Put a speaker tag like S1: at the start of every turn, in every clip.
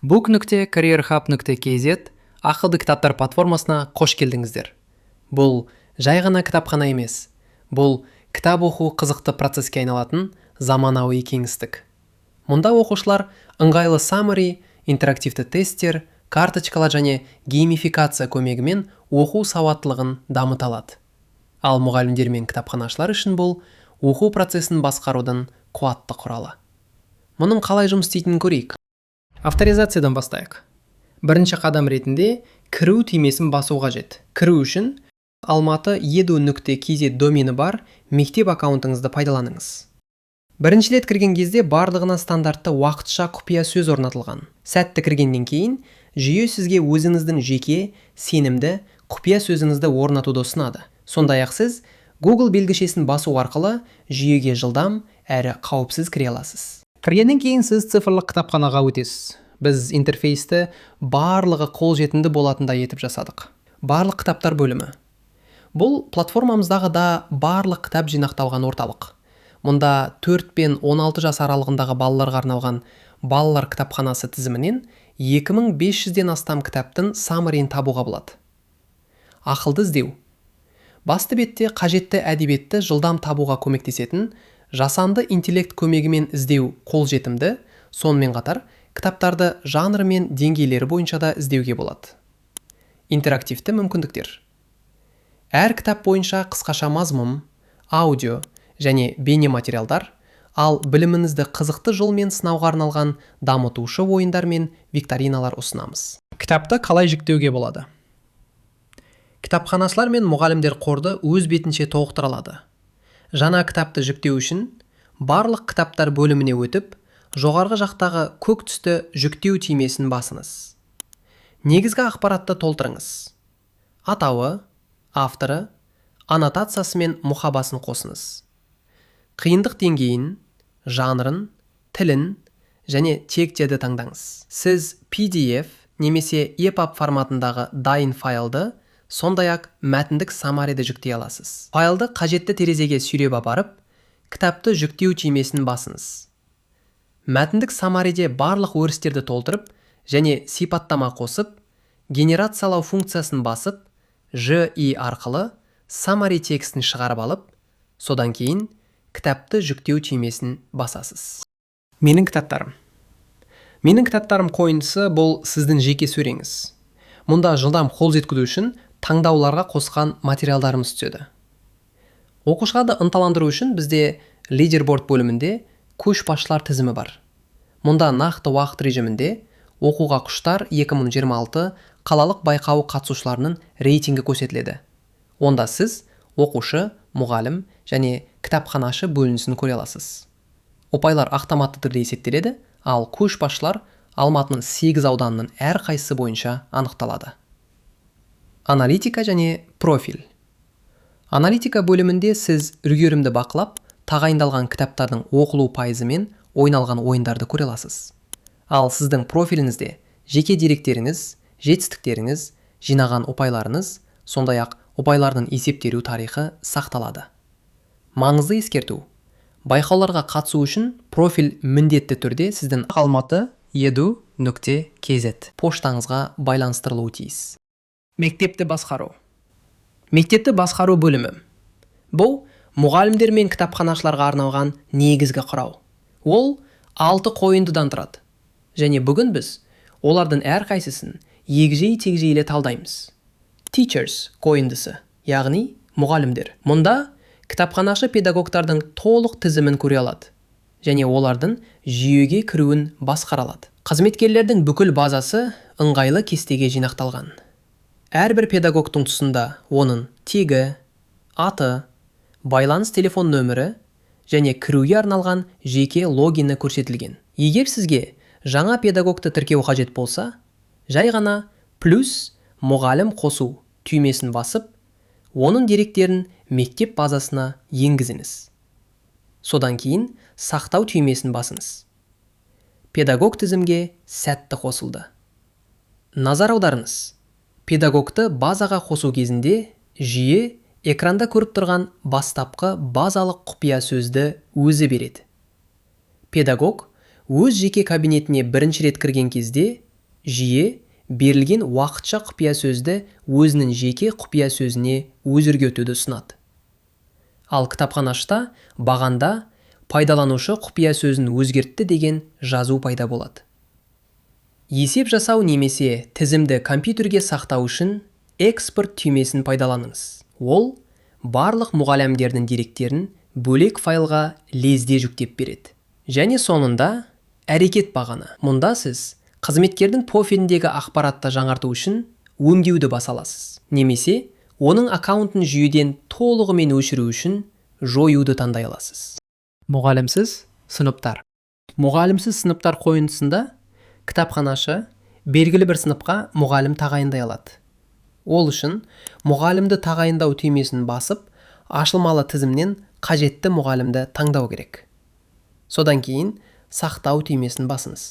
S1: book.careerhub.kz ақылды кітаптар платформасына қош келдіңіздер. Бұл жай ғана кітапхана емес, бұл кітап оқу қызықты процеске айналатын заманауи кеңістік. Мұнда оқушылар ыңғайлы summary, интерактивті тесттер, карточкалар және геймификация көмегімен оқу сауаттылығын дамыта алады. Ал мұғалімдер мен кітапханашылар үшін бұл оқу процесін басқарудың қуатты құралы. Мұның қалай жұмыс істейтінін көрейік. Авторизациядан бастайық. Бірінші қадам ретінде кіру түймесін басу қажет. Кіру үшін алматы edu.kz домені бар мектеп аккаунтыңызды пайдаланыңыз. Бірінші рет кірген кезде барлығына стандартты уақытша құпия сөз орнатылған. Сәтті кіргеннен кейін жүйе сізге өзіңіздің жеке, сенімді құпия сөзіңізді орнатуды ұсынады. Сондай-ақ сіз Google белгішесін басу арқылы жүйеге жылдам әрі қауіпсіз кіре аласыз. Кіргеннен кейін сіз цифрлық кітапханаға өтесіз. Біз интерфейсті барлығы қолжетімді болатындай етіп жасадық. Барлық кітаптар бөлімі. Бұл платформамыздағы да барлық кітап жинақталған орталық. Мұнда 4 пен 16 жас аралығындағы балаларға арналған балалар кітапханасы тізімінен 2500-ден астам кітаптың summary-ін табуға болады. Ақылды іздеу. Басты бетте қажетті әдебиетті жылдам табуға көмектесетін жасанды интеллект көмегімен іздеу қолжетімді, сонымен қатар кітаптарды жанры мен деңгейлері бойынша да іздеуге болады. Интерактивті мүмкіндіктер. Әр кітап бойынша қысқаша мазмұн, аудио және бейне материалдар, ал біліміңізді қызықты жолмен сынауға арналған дамытушы ойындар мен викториналар ұсынамыз. Кітапты қалай жүктеуге болады? Кітапханашылар мен мұғалімдер қорды өз бетінше толықтыра алады. Жаңа кітапты жүктеу үшін барлық кітаптар бөліміне өтіп, жоғарғы жақтағы көк түсті жүктеу түймесін басыңыз. Негізгі ақпаратты толтырыңыз. Атауы, авторы, аннотациясы мен мұқабасын қосыңыз. Қиындық деңгейін, жанрын, тілін және тегтерді таңдаңыз. Сіз PDF немесе EPUB форматындағы дайын файлды, сондай-ақ мәтіндік summary-ді жүктей аласыз. Файлды қажетті терезеге сүйреп апарып, кітапты жүктеу түймесін басыңыз. Мәтіндік summary-де барлық өрістерді толтырып және сипаттама қосып, генерациялау функциясын басып, ЖИ арқылы summary текстін шығарып алып, содан кейін кітапты жүктеу түймесін басасыз. Менің кітаптарым. Менің кітаптарым қойындысы — бұл сіздің жеке сөреңіз. Мұнда жылдам қол жеткізу үшін таңдауларға қосқан материалдарымыз түседі. Оқушыларды ынталандыру үшін бізде лидерборд бөлімінде көшбасшылар тізімі бар. Мұнда нақты уақыт режимінде оқуға құштар 2026 қалалық байқауы қатысушыларының рейтингі көрсетіледі. Онда сіз оқушы, мұғалім және кітапханашы бөлінісін көре аласыз. Ұпайлар автоматты түрде есептеледі, ал көшбасшылар Алматының 8 ауданының әрқайсысы бойынша анықталады. Аналитика және профиль. Аналитика бөлімінде сіз үлгерімді бақылап, тағайындалған кітаптардың оқылу пайызы мен ойналған ойындарды көре аласыз. Ал сіздің профиліңізде жеке деректеріңіз, жетістіктеріңіз, жинаған ұпайларыңыз, сондай-ақ ұпайлардың есептелу тарихы сақталады. Маңызды ескерту: байқауларға қатысу үшін профиль міндетті түрде сіздің алматы edu.kz поштаңызға байланыстырылуы тиіс. Мектепті басқару. Мектепті басқару бөлімі. Бұл мұғалімдер мен кітапханашыларға арналған негізгі құрал. Ол алты қойындыдан тұрады. Және бүгін біз олардың әрқайсысын егжей тегжейлі талдаймыз. Teachers қойындысы, яғни мұғалімдер. Мұнда кітапханашы педагогтардың толық тізімін көре алады және олардың жүйеге кіруін басқара алады. Қызметкерлердің бүкіл базасы ыңғайлы кестеге жинақталған. Әрбір педагогтың тұсында оның тегі, аты, байланыс телефон нөмірі және кіруге арналған жеке логині көрсетілген. Егер сізге жаңа педагогты тіркеу қажет болса, жай ғана плюс мұғалім қосу түймесін басып, оның деректерін мектеп базасына енгізіңіз. Содан кейін сақтау түймесін басыңыз. Педагог тізімге сәтті қосылды. Назар аударыңыз: педагогты базаға қосу кезінде жүйе экранда көріп тұрған бастапқы базалық құпия сөзді өзі береді. Педагог өз жеке кабинетіне бірінші рет кірген кезде Жүйе берілген уақытша құпия сөзді өзінің жеке құпия сөзіне өзгертуді ұсынады. Ал кітапханашыда бағанда пайдаланушы құпия сөзін өзгертті деген жазу пайда болады. Есеп жасау немесе тізімді компьютерге сақтау үшін экспорт түймесін пайдаланыңыз. Ол барлық мұғалімдердің деректерін бөлек файлға лезде жүктеп береді. Және соңында әрекет бағаны. Мұнда сіз қызметкердің профиліндегі ақпаратты жаңарту үшін өңдеуді баса аласыз. Немесе оның аккаунтын жүйеден толығымен өшіру үшін жоюды таңдай аласыз.
S2: Мұғалімсіз сыныптар.
S1: Мұғалімсіз сыныптар қойындысында кітапханашы белгілі бір сыныпқа мұғалім тағайындай алады. Ол үшін мұғалімді тағайындау түймесін басып, ашылмалы тізімнен қажетті мұғалімді таңдау керек. Содан кейін сақтау түймесін басыңыз.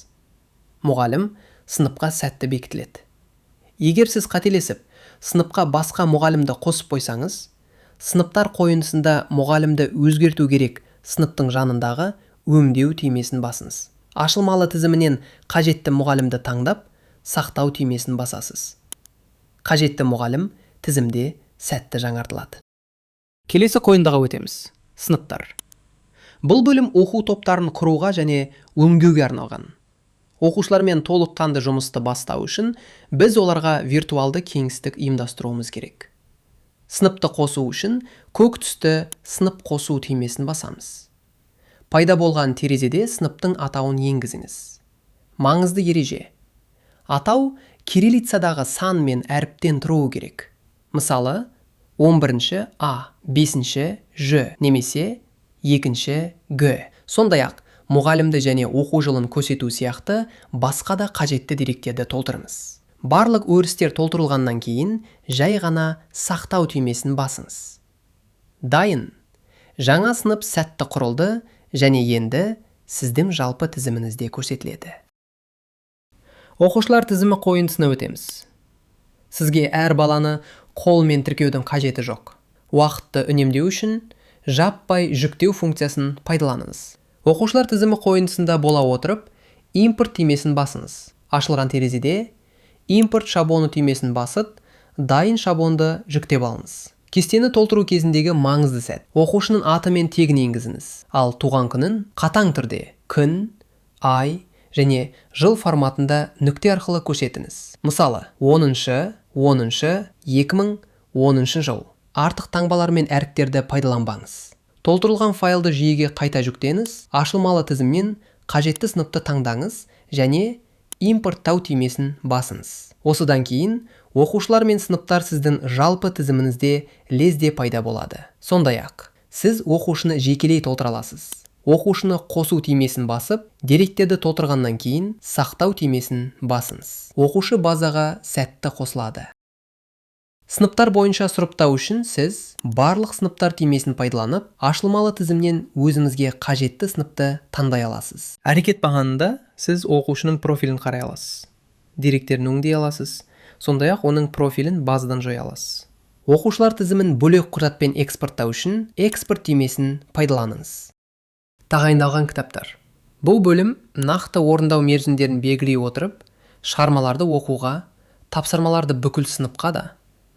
S1: Мұғалім сыныпқа сәтті бекітіледі. Егер сіз қателесіп, сыныпқа басқа мұғалімді қосып қойсаңыз, сыныптар қойындысында мұғалімді өзгерту керек сыныптың жанындағы өңдеу түймесін басыңыз. Ашылмалы тізімінен қажетті мұғалімді таңдап, сақтау түймесін басасыз. Қажетті мұғалім тізімде сәтті жаңартылады.
S2: Келесі қойындыға өтеміз.
S1: Сыныптар. Бұл бөлім оқу топтарын құруға және өңдеуге арналған. Оқушылармен толыққанды жұмысты бастау үшін біз оларға виртуалды кеңістік ұйымдастыруымыз керек. Сыныпты қосу үшін көк түсті сынып қосу түймесін басамыз. Пайда болған терезеде сыныптың атауын енгізіңіз. Маңызды ереже. Атау кириллицадағы сан мен әріптен тұруы керек. Мысалы, 11 А, 5 Ж немесе 2 Г. Сондай-ақ, мұғалімді және оқу жылын көрсету сияқты басқа да қажетті деректерді толтырыңыз. Барлық өрістер толтырылғаннан кейін жай ғана сақтау түймесін басыңыз. Дайын. Жаңа сынып сәтті құрылды және енді сіздің жалпы тізіміңізде көрсетіледі.
S2: Оқушылар тізімі қойындысына өтеміз.
S1: Сізге әр баланы қолмен тіркеудің қажеті жоқ. Уақытты үнемдеу үшін жаппай жүктеу функциясын пайдаланыңыз. Оқушылар тізімі қойындысында бола отырып, импорт түймесін басыңыз. Ашылған терезеде импорт шаблоны түймесін басып, дайын шаблонды жүктеп алыңыз. Кестені толтыру кезіндегі маңызды сәт. Оқушының аты мен тегін енгізіңіз. Ал туған күнін қатаң түрде күн, ай және жыл форматында нүкте арқылы көрсетіңіз. Мысалы, 10-шы, 10-шы, 2010 жыл. Артық таңбалар мен әріптерді пайдаланбаңыз. Толтырылған файлды жүйеге қайта жүктеңіз, ашылмалы тізімнен қажетті сыныпты таңдаңыз және импорттау түймесін басыңыз. Осыдан кейін оқушылар мен сыныптар сіздің жалпы тізіміңізде лезде пайда болады. Сондай-ақ, сіз оқушыны жекелей толтыра аласыз. Оқушыны қосу түймесін басып, деректерді толтырғаннан кейін сақтау түймесін басыңыз. Оқушы базаға сәтті қосылады. Сыныптар бойынша сұрыптау үшін сіз барлық сыныптар түймесін пайдаланып, ашылмалы тізімнен өзіңізге қажетті сыныпты таңдай аласыз.
S2: Әрекет бағанында сіз оқушының профилін қарай аласыз. Деректерін өңдей аласыз, сондай-ақ оның профилін базадан жоя аласыз.
S1: Оқушылар тізімін бөлек құжатпен экспорттау үшін экспорт түймесін пайдаланыңыз. Тағайындалған кітаптар. Бұл бөлім нақты орындау мерзімдерін белгілей отырып, шығармаларды оқуға, тапсырмаларды бүкіл сыныпқа да,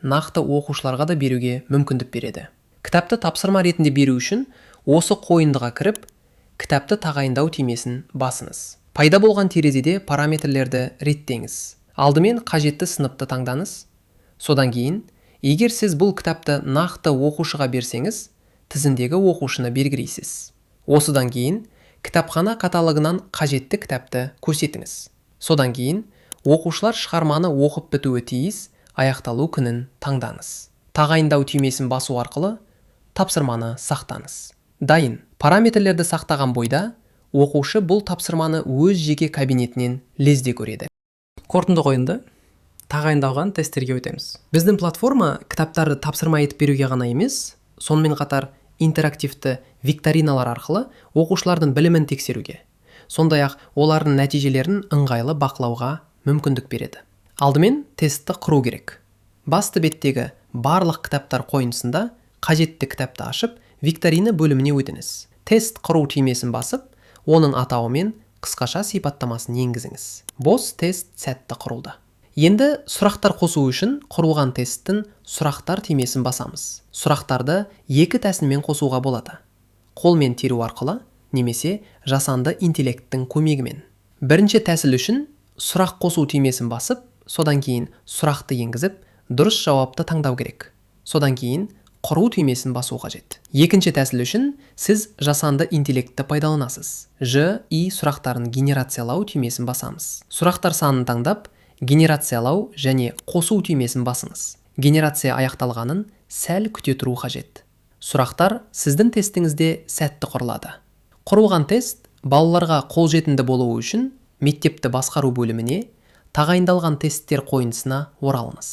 S1: нақты оқушыларға да беруге мүмкіндік береді. Кітапты тапсырма ретінде беру үшін осы қойындыға кіріп, кітапты тағайындау түймесін басыңыз. Пайда болған терезеде параметрлерді реттеңіз. Алдымен қажетті сыныпты таңдаңыз. Содан кейін, егер сіз бұл кітапты нақты оқушыға берсеңіз, тізімдегі оқушыны белгілейсіз. Осыдан кейін кітапхана каталогынан қажетті кітапты көрсетіңіз. Содан кейін оқушылар шығарманы оқып бітуі тиіс аяқталу күнін таңдаңыз. Тағайындау түймесін басу арқылы тапсырманы сақтаңыз. Дайын. Параметрлерді сақтаған бойда оқушы бұл тапсырманы өз жеке кабинетінен лезде көреді.
S2: Қорытынды қойынды тағайындалған тесттерге өтеміз.
S1: Біздің платформа кітаптарды тапсырма етіп беруге ғана емес, сонымен қатар интерактивті викториналар арқылы оқушылардың білімін тексеруге, сондай-ақ олардың нәтижелерін ыңғайлы бақылауға мүмкіндік береді. Алдымен тестті құру керек. Басты беттегі барлық кітаптар қойындысында қажетті кітапты ашып, викторина бөліміне өтіңіз. Тест құру түймесін басып, оның атауы мен Қысқаша сипаттамасын енгізіңіз. Бос тест сәтті құрылды. Енді сұрақтар қосу үшін құрылған тесттің «Сұрақтар» түймесін басамыз. Сұрақтарды екі тәсілмен қосуға болады: қолмен теру арқылы немесе жасанды интеллекттің көмегімен. Бірінші тәсіл үшін «Сұрақ қосу» түймесін басып, содан кейін сұрақты енгізіп, дұрыс жауапты таңдау керек. Содан кейін «Құру» түймесін басу қажет. Екінші тәсіл үшін сіз жасанды интеллектті пайдаланасыз. ЖИ сұрақтарын генерациялау түймесін басамыз. Сұрақтар санын таңдап, «Генерациялау» және «Қосу» түймесін басыңыз. Генерация аяқталғанын сәл күте тұру қажет. Сұрақтар сіздің тестіңізде сәтті құрылады. Құрылған тест балаларға қолжетімді болуы үшін мектепті басқару бөліміне, «Тағайындалған тесттер» қойындысына оралыңыз.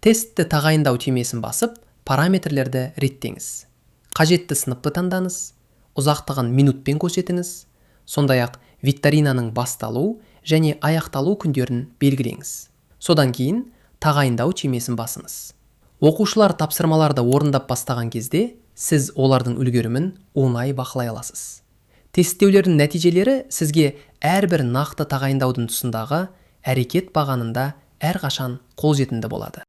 S1: «Тестті тағайындау» түймесін басып, параметрлерді реттеңіз. Қажетті сыныпты таңдаңыз, ұзақтығын минутпен көрсетіңіз, сондай-ақ викторинаның басталу және аяқталу күндерін белгілеңіз. Содан кейін «Тағайындау» түймесін басыңыз. Оқушылар тапсырмаларды орындап бастаған кезде сіз олардың үлгерімін оңай бақылай аласыз. Тесттеулердің нәтижелері сізге әрбір нақты тағайындаудың тұсындағы әрекет бағанында әрқашан қолжетімді болады.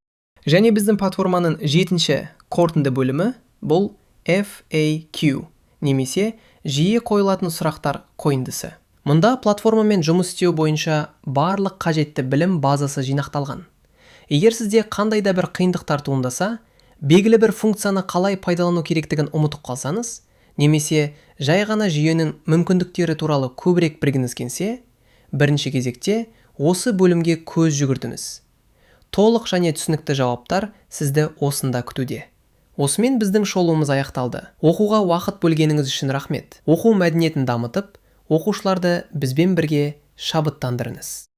S2: Және біздің платформаның жетінші, қорытынды бөлімі – бұл FAQ немесе жиі қойылатын сұрақтар қойындысы.
S1: Мұнда платформамен жұмыс істеу бойынша барлық қажетті білім базасы жинақталған. Егер сізде қандай да бір қиындықтар туындаса, белгілі бір функцияны қалай пайдалану керектігін ұмытып қалсаңыз немесе жай ғана жүйенің мүмкіндіктері туралы көбірек білгіңіз келсе, бірінші кезекте осы бөлімге көз жүгіртіңіз. Толық және түсінікті жауаптар сізді осында күтуде. Осымен біздің шолуымыз аяқталды. Оқуға уақыт бөлгеніңіз үшін рахмет. Оқу мәдениетін дамытып, оқушыларды бізбен бірге шабыттандырыңыз.